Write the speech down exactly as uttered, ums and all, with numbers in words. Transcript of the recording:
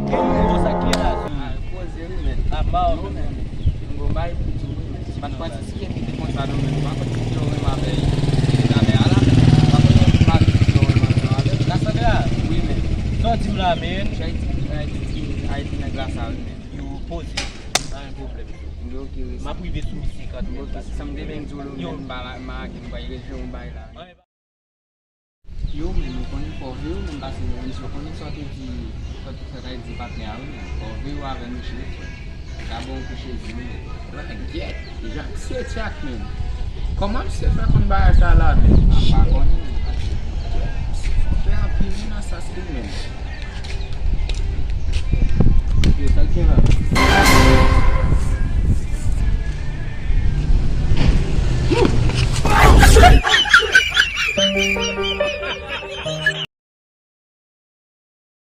Gen yon sa ki la. Ah, poze wi, men. Ah, ma, yo, men. M gon bay pou tou wi, men. Si pa t pati si epi te konsa non, men. M pa konn si yo renmen avè li. Avè a la, men. M pa konn si yo renmen ansanm avè l. Kasandra? Wi, men. Sa w di m la, men? Ayiti, Ayiti, Ayiti nèg la sa wi, men. Yo poze. Pa gen pwoblèm. Ok, wi. M ap rive sou misye kanmenm. Ok, sa m te vin di w, yo, men, m pa la, m pa gen, m pa rejwe yon bay la. Yo, men, nou konnen fò vre, yo, men, pase, men, misye konnen sa w te di, sa w te, sa w te di patnè a, wi, men. Fò vre, yo, avè misye, wi, frè. Sa bon pou Jezi, wi, men. Wè, gyèt, Jak se tchak, men. Kòman misye fè konn bagay sa la, men? M pa konnen, men, pase. Misye fò fè anpil, wi, nan sans li, men. Yo, sa l gen la?